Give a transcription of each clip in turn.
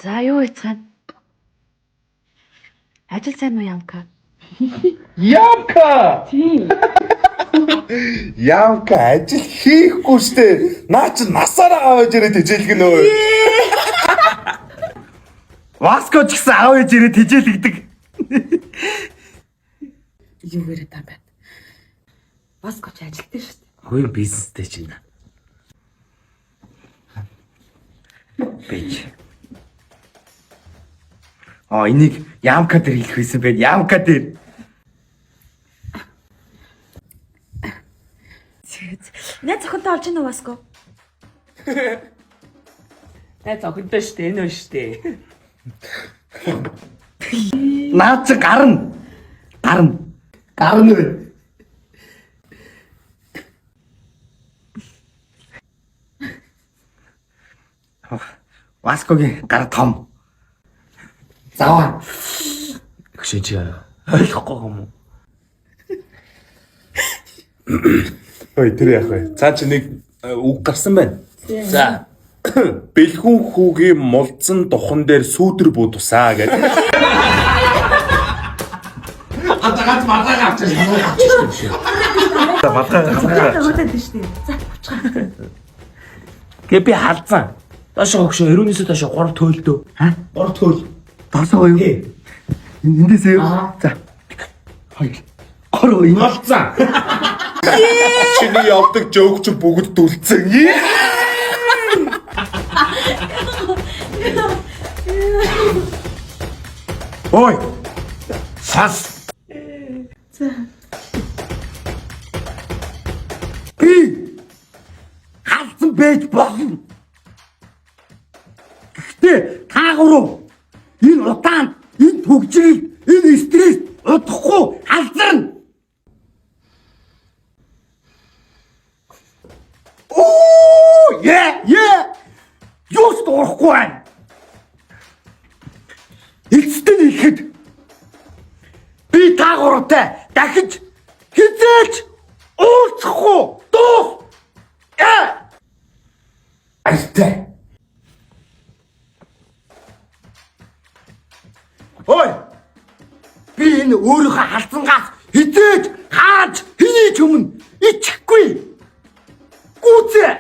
За юу хийцгаана? Ажил сайн уу, Ямка? Ямка! Тийм. Ямка ажил хийхгүй штэ. Наа чи насаараа аваад ирээд хичээлгэн өө. Васко ч гэсэн аав ээж ирээд хичээлэгдэг. Юу яриад байгаа юм бэ? Баско ч ажилттай шүү дээ. Хувийн бизнестэй чинь. Бэж. Аа, энийг Ямка дээр хэлэх байсан байх. Ямка дээр. Найз охинтой олж гинэ үү, Баско? Найз охинтой шүү дээ, энэ үү шүү дээ. Наа чи гарна. Гарна. Гарна вэ? Васкогийн гар том. Заваа. Өгшөө чи ойлгохгүй юм уу? Ой, тэр яах вэ? Цаа чи нэг үг гарсан байна. За. Бэлхүүн хүүгийн мулцсан духан дээр сүүдэр буу тусаа гэдэг. Гац малгай авчих. Малгай авчих. Өгөөд шүү дээ. За, буцгаа. Гэ би халзан. Доошоо өгшөө 99-өөс доошоо 3 төөлдөө. Ха? 3 төөл. Доосоо юу? Тий. Эндээс юу? За. 2 3 энэ. Мулцсан. Чиний явдаг жоок чи бүгд дүлцэн. Ой. Сас. За. Би халдсан байж болно. Гэхдээ та гурав энэ удаанд, энэ түгжрэл, энэ стресс удахгүй халзарна. Оо, яа, яа. Юу ч дуурахгүй байна. Эцэст нь ихэд би та гуравтай дахиж хизээч уулзахгүй дуус. Э! Баяртай. Ой! Би энэ өөрийнхөө халдсангаас хизээж хааж хэний ч өмнө ичихгүй. Гүцээ.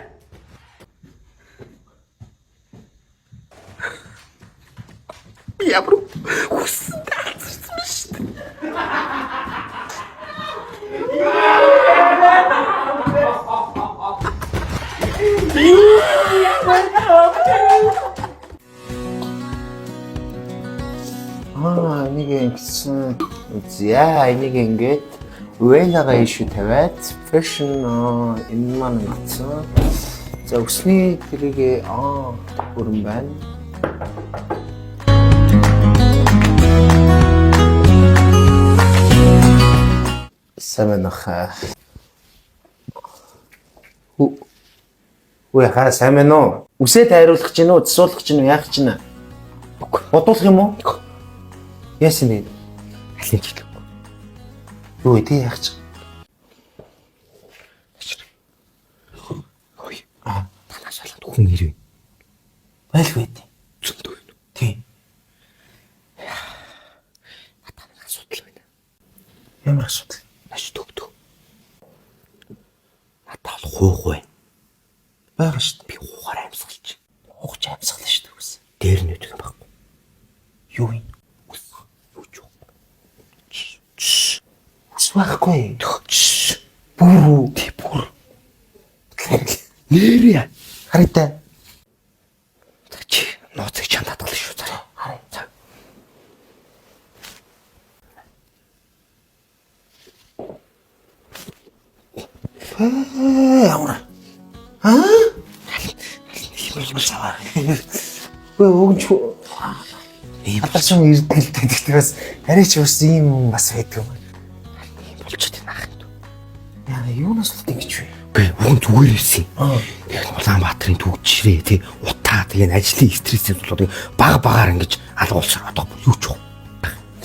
Би ямар хүссэнтэй халдсарсан бэ шүү дээ. Аа, энийг ингэсэн. За, энийг ингээд Вэлага ишүү тавиад fashion аа, энэ маань ингэсэн. За, өсний тэрийг бүрэн байна. Сайн байна уу? Хүү. Үгүй хаа сайн байна уу? Үсээ тайруулах чинь үү, засуулах чинь үү, яах чинь үү? Бодуулах юм уу? Яасан бэ? Алин ч хэлэхгүй. Юу вэ? Тий яах чинь? Ой. Танаас шалганд хүн ирвэ. Байлгүй дээ. Зөндөө байна. Тий. Надад нэг асуудал байна. Ямар асуудал? Маш төгтөө. Надад бол хуух байна. Байгаа шүү дээ. Би хуухаар амьсгалж. Хугч амьсгалаа шүү дээ үс. Дээр нь үтгэн байхгүй. Юу юм? Үс. Юу ч юу. Үс байхгүй. Чш. Бүр үү? Тий бүр. Нэрээ. Хараатай. За чи нууцыг чамд хадгална шүү. За. Хараа. За. Ээ ямар. Аа? Ямар цаваа. Үгүй уг нь ч Ийм алдарч юм ирдэг л дээ. Тэгтээ бас арай ч бас ийм юм бас байдаг юм. ийм болчиход байна ах. Яа, юунаас л ингэж вэ? Бэ уг нь зүгээр ирсэн. Аа. Яг Улаанбаатарын түгжрээ тий утаа тэгээ ажлын стрессээ болоод баг багаар ингэж алгуулсаар одоо юу ч уу.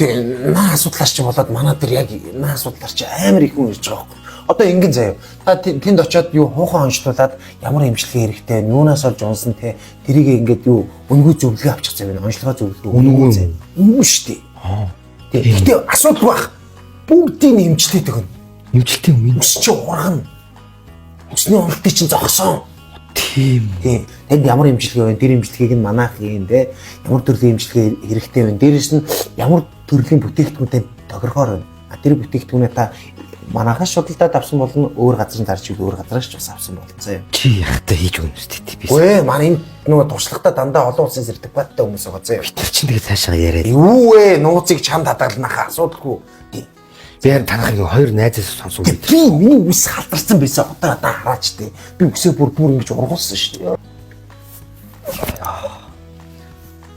Тэгээ наа асуудлаар чи болоод манай дээр яг наа асуудлаар чи амар их хүн ирж байгаа байхгүй. Одоо ингэн заяа. Та тэнд очиод юу хуухан онцлуулад ямар эмчилгээ хэрэгтэй вэ? Юунаас олж унсан те? Тэрийг ингээд юу үнгүй зөвлөгөө авчих заяа. Онцлогоо зөвлөгөө. Үнэгүй юм? Үнэгүй шүү дээ. Тий. Гэхдээ асуудал байх. Бүгдийг нь эмчлээд өгнө. Эмчилтэй юм. Үс чи ургана. Үсний уналтыг чинь зогсон. Тийм. Тийм. Танд ямар эмчилгээ вэ? Тэр эмчилгээг нь манайх хийн те. Ямар төрлийн эмчилгээ хэрэгтэй вэ? Дээрээс нь ямар төрлийн бүтээгдэхүүн танд тохирохоор байна. А тэр бүтээгдэхүүнээ та манайхаас шудалдаад авсан болно, өөр газар нь зарж ивэл өөр газараас ч бас авсан болно заяа. Чи яхахтай хийж өгнө үстэй тий би. Үгүй ээ, манай энэ нөгөө туршлагатай дандаа олон улсын сертификаттай хүмүүс байгаа заяа. Тэр чинь тэгээ цаашаа яриад. Юу вэ? Нууцыг чамд хадгалнахаа асуудалгүй. Тийм. Би харин танахыг хоёр найзаас сонсов үү. Би миний үс халдарсан байсан. Одоо одоо хараач тээ. Би үсээ бүр бүр ингэж ургуулсан шүү дээ.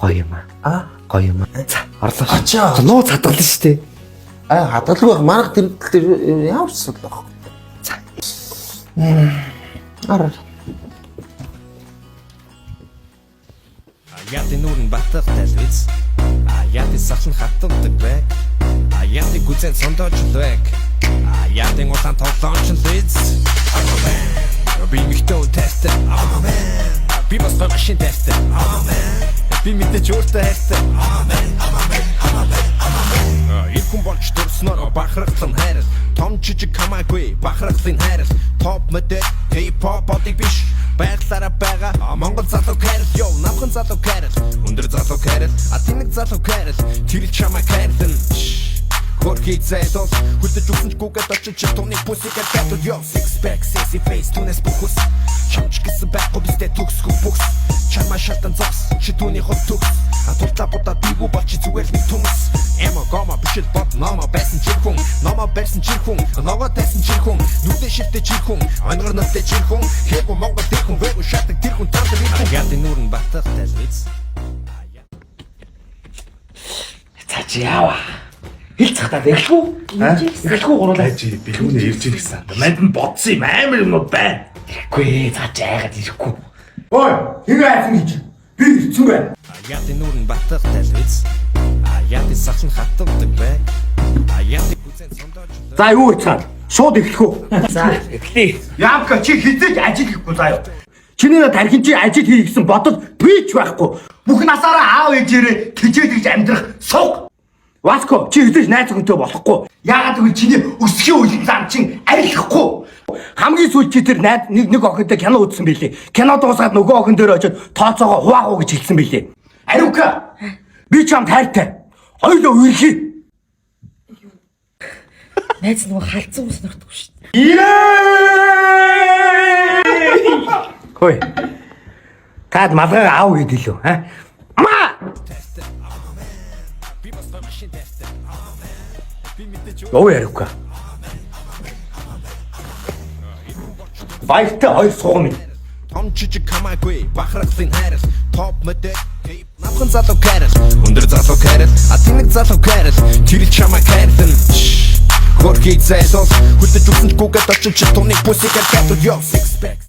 Гоё юм аа. Аа. Гоё юм аа. За, орлоо. Ачаа. Нууц хадгална шүү дээ. Аа, хадгалгүй байх. Манайх тэр тэр ямар ч асуудал байхгүй. За. Ар. Аяатын нүрэн батах талвиз. Аяатын сахлан хатамдаг байг. Аяатын гүзэн сондож лвэг. Аяатын улаан тоглоомч лиз. Би мэгтэн тайртай. Би бас гой машин тайртай. Би мэдээж өөртөө хайртай. Ир хүн болж төрснөөр бахархлан хайрал. Том жижиг хамаагүй бахархлын хайрал. Топ модель, хип-хоп бодыг биш. Байглаараа байгаа Монгол залуу хайрал. Йоо, намхан залуу хайрал. Өндөр залуу хайрал, а тэнэг залуу хайрал. Тэр л чамайг хайрлан. Хөрхий зайлуул хүлдэж өгсөн ч гүгээд очиж чи түүний пүсигээр байтал. Yo, six pack, sexy face, түүнээс бүхүс. Чамч гэсэн байхгүй бистэй төгсгөх бүхс. Чамаа шалтан зогс, чи түүний хот төгс. А тултлаа будаа дийгүү бол чи зүгээр л нэг төмөс. Эмо гомо биш л бод номо байсан чирхэн. Номо байсан чирхэн, ногоо тайсан чирхэн. Нүдэ шилтэй чирхэн, онгор нүдэ чирхэн. Хээгүү Монгол тэрхэн, вэгүү шатаг тэрхэн тантар ирхэн. Аяатын нүрэн батах талвиз. За чи яава. Хэл цахтаад эхлэв үү? Эхлэхгүй гуруулаа. Ажи бэлгүүнээ ирж ийн гэсэн. Манд нь бодсон юм амар юмнууд байна. Ирэхгүй за чи айгаад ирэхгүй. Ой, хин айсан гэж. Би ирсэн байна. Аяатын нүрэн батах талвиз. Аяатын сахлан хатамдаг байг. Аяатын гүзэн сондож За юу хийцгаан? Шууд эхлэх үү? За эхлэе. Ямка чи хизээж ажил хийхгүй заяа. Чиний над тархин чи ажил хий гэсэн бодол би ч байхгүй. Бүх насаараа аав ээжээрээ тэжээд гэж амьдрах суг. Васко чи хизээж найз хүнтэй болохгүй. Яагаад гэвэл чиний өсөхийн үеийн зам чин арилахгүй. Хамгийн сүүлд чи тэр найз нэг нэг охинтой кино үзсэн билээ. Кино дуусгаад нөгөө охин дээр очиод тооцоогоо хуваах уу гэж хэлсэн билээ. Ариука. Би чамд хайртай. Хоёулаа үерхий. Найз нөгөө халдсан ус нөртөг шүү дээ. Хөөе. Таад малгай аав гэдэг лөө, аа? Ма! би бас гой машин тайртай. Би мэдээж Юу ярихгүй. Баяртай хоёр сууган минь. Том жижиг хамаагүй бахархлын хайрал. Топ модель, намхан залуу хайрал. Өндөр залуу хайрал, а тэнэг залуу хайрал. Тэр л чамайг хайрлан. Хөрхий зайлуул хүлдэж өгсөн ч гүгээд очиж чи түүний пүсигээр байтал. Yo, six pack.